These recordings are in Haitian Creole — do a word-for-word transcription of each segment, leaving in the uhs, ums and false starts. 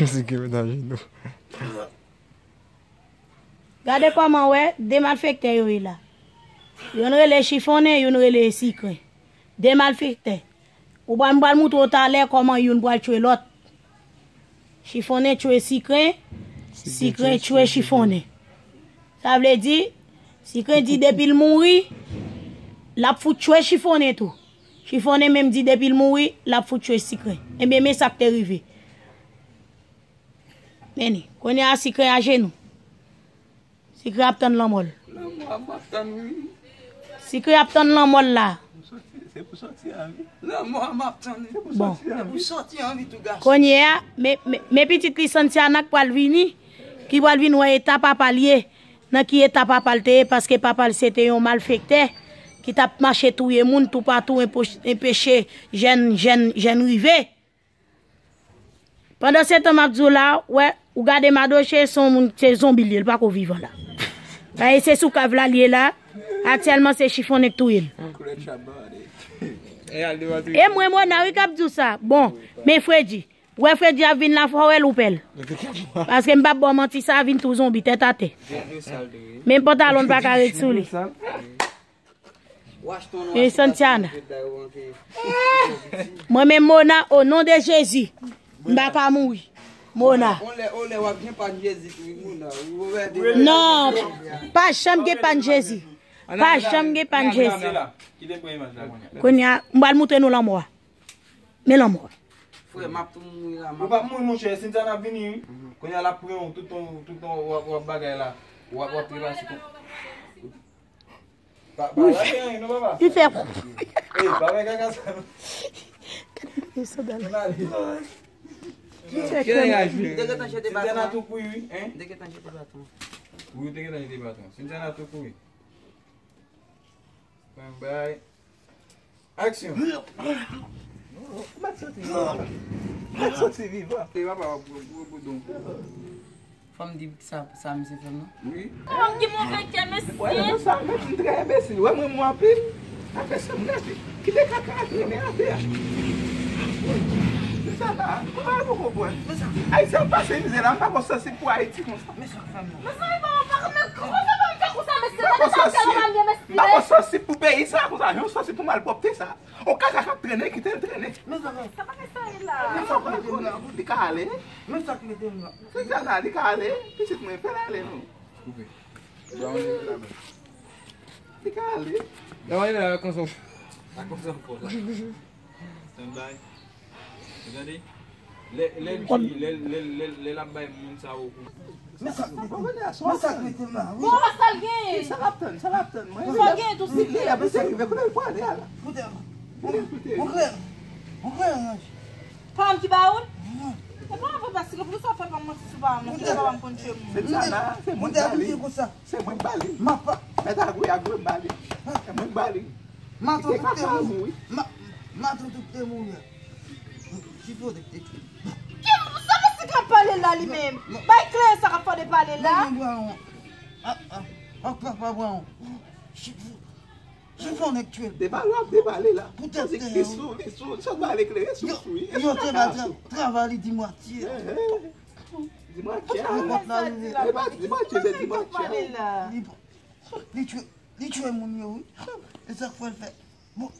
Sikren met ajenou. Gade kòman w wè de malfektè yo ye la. Youn rele Chifonnen, youn rele Sikren. De malfektè. Ou pral, m pral moutre w talè kòman youn pral tchwe lòt. Chifonnen tchwe Sikren, Sikren tchwe Chifonnen. Sa vle di, Sikren di depi l mouri, l ap fout tchwe Chifonnen tou. Chifonnen menm di depi l mouri, l ap fout tchwe Sikren. Ebyen, men sa k te rive. Men ni, kounye a Sikren ajenou. Sikren ap tann lanmò l. Lanmò a m ap tann, wi. Sikren ap tann lanmò l la. M soti, se pou soti an vi. Lanmò a m ap tann. Se pou Bon. Soti an vi. Se pou soti an vi tou, gason. Kounye a, men, men, men pitit li Santiana k pral vini, ki pral vin wè eta papa l ye, nan ki eta papa l te ye, paske papa l se te yon malfektè ki t ap mache touye moun toupatou, enpo-, enpeche jèn, jèn, jèn rive. Pandansetan, m ap di w la, wè, ou gade Madoche, se yon moun, se zonbi l ye, l pako vivan la. Paske se sou kav la l ye la, aktyèlman se Chifonnen k touye l. E mwen, Mona, wi, k ap di w sa. Bon, men Fredi, wè Fredi ap vin la, fò w wè l ou pè l. Paske m p ap ba w manti, sa vin tou zonbi, tèt atè. Menm pantalon l pa ka ret sou li. E Santiana. Mwen menm Mona, o non de Jezi, m pa ka mouri. Mona. Non, pa janm gen pann Jezi. Pa janm gen pann Jezi. Kounye a, m pral moutre nou lanmò a. Men lanmò a. Frè, m ap tou mouri la. Ou p ap mouri, monchè. Santiana ap vini, wi. Kounye a, l ap pran w, tout ton, tout ton, w ap, w ap bagay la. W ap, w ap trepase kon. Pa, pa lage anyen non, papa. Li fè. Ey, pa fè kaka sa non. Gade sandal. Ann ale. Li fè kè. Li te gentan jete baton an. Santiana tou kouri, wi, hein? Li te gentan jete baton an. Wi, li te gentan jete baton an. Santiana tou kouri. Bang, bay. Aksyon. Ou mèt soti vivan. Ou mèt soti vivan. E papa w ap gwo, gwo boudon. Fò m di sa, sa misye fè m nan. Wi. Kòman m gen move kè, mesye? Wè, se sa, men m trè enbesil. Wè, mwen, mwen anpil. Afè sa m gate. Kite kaka a trennen atè a. Se sa la, mwen pa poko konprann. Ayiti ap pase mizè la, m pa konn sansib pou Ayiti konsa. Mezanmi, pa, pa, men kòman fè pou m fè konsa, mesye? M pa konn sansib, m pa konn sansib pou peyi sa konsa, yon sansib pou malpwòpte sa. On kaka k ap trennen, kite l trennen. Mezanmi, sa pa gen sa la. Men sa k mete m la. Li ka ale. Men sa k mete m la. Se sa la, li ka ale. Pitit mwen, fè l ale non. Koupe. Brown la men. Li ka ale. Lè w ale la, konsa. A konsa fò la. Stand by. Ou tande? Lè, lè l di, lè, lè, lè, lè l ap bay moun sa yo kou. Men sa, men sa k mete m la, wi. Bon, sa l gen? Sa l ap tann, sa l ap tann, mwen. Sa l gen tou, li, li, li, li, kote l pwale a la? Kote l? Kote l kote? Mon klè, mon klè, ranj. Pa m ki ba ou l? E pa avè paske pou sa fè pa m manti sou pa m, non, se pa m konn tchwe moun. Se sa la, se mwen ki ba li. Se mwen k ba li. M ap pa. Mèt a gwe a gwe m ba li. Se mwen k ba li. Maton tout te mouri. Ma-, maton tout te mouri. Ki fote k te tchwe. Ki, sa mesye k ap pale la li menm? Bay kleren sa k ap fè de pale la. Mwen, mwen, mwen. Ah, ah. Ah, papa, mwen. Chifonnen k tchwe l. Debale w ap debale la. Poutèt li sou, li sou, li sot bale kleren sou, sou, wi. Yo te ba travay li di mwatye. Di mwatye. Poutèt li kont la rive. Li pa di mwatye, se di mwatye. Li tchwe, li tchwe moun yo, wi. E sa k fè l fè. Bon.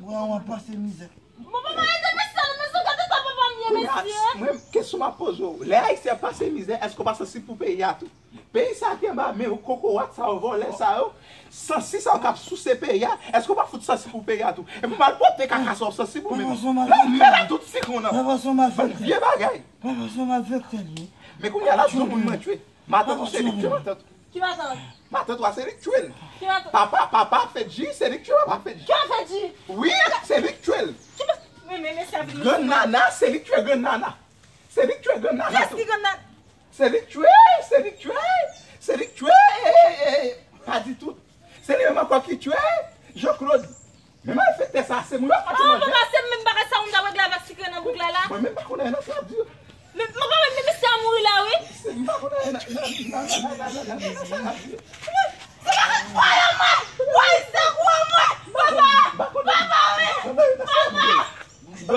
Bwa w ap pase mizè. Bon, papa, ede mesye a, mesye, gade ta papa m ye, mesye. Mwen, kesyon m ap poze w, lè Ayisyen ap pase mizè, èske w pa sansib pou peyi a tou? Peyi sa ki anba men yo, kokorat sa yo, vòlè sa yo, sansi sa yo k ap souse peyi a, èske w pa fout sansib pou peyi a tou? Epi malpwòpte kaka sa w sansib ou menm. Nan men la tout sikon nan. Bann vye bagay. Papa, se yon malfektè li ye. Men kounye a la, se yon moun mwen tchwe. Matant ou se li k tchwe matant ou. Ki matant? Matant ou a se li k tchwe l. Ki matant? Papa, papa Fedji, se li k tchwe papa Fedji. Ki papa Fedji? Wi, se li k tchwe l. Ki pa-, men, men, men, sa vin. Grann Nana, se li k tchwe Grann Nana. Se li k tchwe Grann Nana tou. Kiyès ki Grann Nana? Se li k tchwe, se li k tchwe, se li k tchwe, e, e, e, pa di tout. Se li menm ankò ki tchwe Jean Claude. Men malfektè sa, se moun yo ap manje. Oh, papa, se menm bagay sa moun t ap regle avèk sikren nan bouk la, la. Mwen menm pa konn anyen nan sa w ap di yo. Men, mwen pa wè, men misye a mouri la, wi. Se, m pa konn anyen nan, nan, nan, nan, nan sa w ap di yo. Se pa, woy, mwen! Woy, se gwo mwen! Papa! Papa, wi! Papa!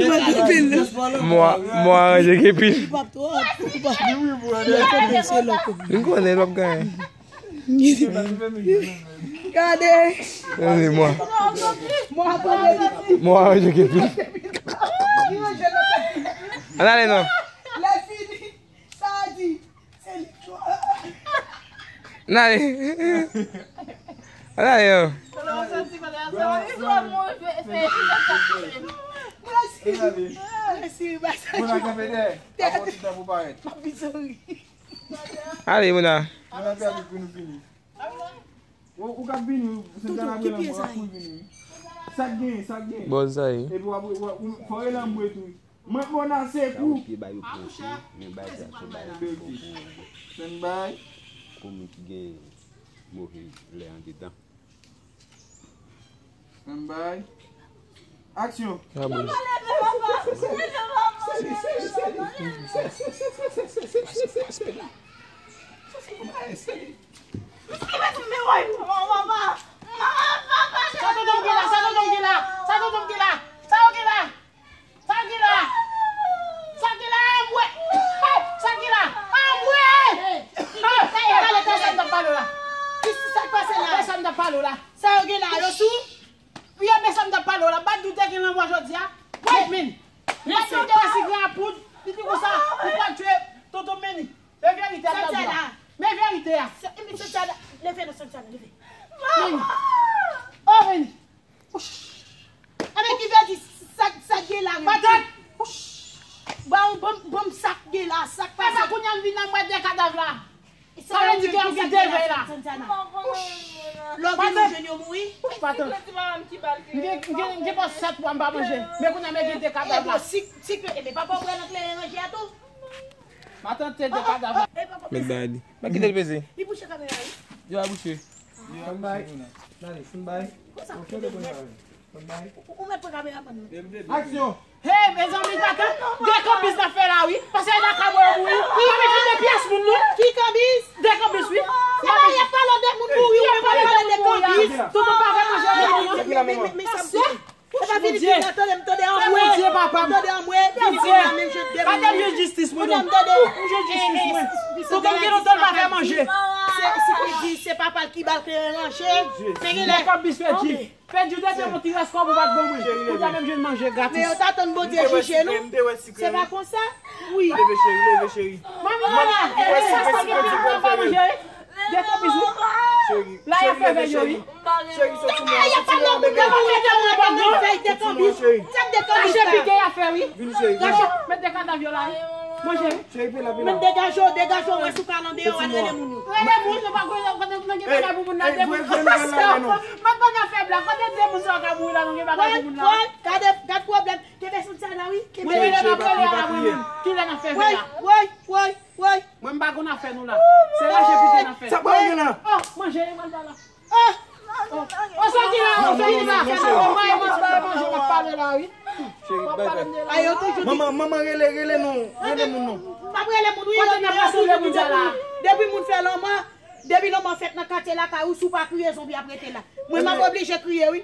Mwen anpil. Mwen aranje gen pil. Li p ap twòp. Li p ap. Li p ap twòp, se lòt kote. M konnen l p ap genyen. Gade. Gade mwen. Mwen aranje gen pil. Ann ale non. Lè fini. Sa a di. N ale. N ale yo. Mèsi, mèsi. Mona kanpe dèyè. Apre yon ti tan pou parèt. Ale, Mona. Mona fè avèk pou nou fini. Ou, ou k ap vini, ou, se jan ap rele anmwe, w ap kouri vini. Sa k genyen, sa k genyen. Bon, sa ye. Epi w ap, w ap, fò w rele anmwe tou. Mwen, Mona, se kou. Sa yo te ba yo pwofè, men bay sa se bay pou, pou, pou moun ki gen move lè andedan. Stand by. Aksyon. Ah, bon. Sa tonton m gen la, sa tonton m gen la, sa tonton m gen la, sa yo gen la. Sa ki la? Sa ki la, anmwe? Sa ki la? Anmwe! Sa ki pale, sa m t ap pale w la. Ki sa k pase la? Sa m t ap pale w la. Sa yo gen la, yo sou? Wi, men sa m t ap pale w la. Badou te gen lanmò jodi a. Wait, min. Badou te resi gran poud. Li di konsa, ou pa tchwe tonton Meni. Men verite a, Santiana. Men verite a. Sa- men Santiana, leve non, Santiana, leve. Meni. Oh, Meni. Ebyen, ki vle di sa, sa k gen la menm? Patat! Ba, bon, bon, sa k gen la, sa k pase? Kounye a m vin la, m wè de kadav la. Sa vle di ke yo gen de vèy la. Lè w vin, ou jwenn yo mouri? Patat. M gen, m gen, m gen pa sèt mwa m pa manje. Men kounye a, m gen de kadav la. Ebyen, si, si ke, ebyen, papa w pran nan kleren ranje a tou. Matant te de kadav la. Met bay li. Mwen kite l peze. Li bouche kamera, wi. Yo a bouche. Stand by. N ale, stand by. Konsa. Ou mèt pran kameramann nan. Aksyon. Hey, mezanmi, tata, de kanbis n ap fè la, wi. Paske la ka mwen mouri. Pa mete de pyès moun, non. Ki kanbis? De kanbis, wi. Epa, y ap pale de moun mouri, ou menm w ap pale de kanbis. Tonton pa vle manje moun, non. Men, men, men, men, sa m di. Epa vini di la, tande m, tande anmwe. Bondye, papa m. Tande anmwe. Vini di la, menm jan de moun. Gade m jwenn jistis mwen, non. Tande. M jwenn jistis mwen. Tonton m gen lontan l pa fè manje. Se, se ki di, se papa l ki ba l kleren ranje. Men gen lè. De kanbis pèdi. Pèdi, ou te fè yon ti rès kòb ou pa t ban mwen. Ou ta menm jwenn manje gratis. Men yo ta tann Bondye jije nou. Se pa konsa? Wi. Leve, cheri, leve, cheri. Manman la, e sa ki pran pa manje, wi. De kanbis, wi. Cheri, la y ap fè vèy yo, wi. Cheri, soti mwen, soti mwen, bebe. Soti mwen, cheri. Kache pike y ap fè, wi. Vin, cheri, vin. Kache, met de kadav yo la, wi. Manje, wi. Cheri, pe la, pe la. Men degaje w, degaje w, wè si w ka nan deyò, al rele moun yo. Rele moun, nou pa konnen, konnen, konnen gen bagay pou moun nan, de moun. Mwen pa nan fè blag, kote de moun sa yo ka mouri la, nou gen bagay pou moun nan. Woy, woy, gade, gad pwoblèm. Kenbe Santiana, wi. Kenbe. Mwen, kilè n ap rele a la, mwen menm? Kilè n ap fè vèy la? Woy, woy, woy, woy. Mwen m pa konn afè nou la. Se raje pite n ap fè. Sa pa gen la. Oh, manje, manje la. Oh, oh, sa ki la, oh, sa ki la. Oh, mwen, mwen, mwen, manje, mwen pale la, wi. Cheri, bay fè. Manman, manman, rele, rele nou. Rele moun nou. M ap rele moun, wi. Kote n ap rasanble moun sa la? Depi moun fè lanmò, depi lanmò fèt nan katye lakay ou, si w pa kriye, zonbi ap rete la. Mwen, m ap oblije kriye, wi.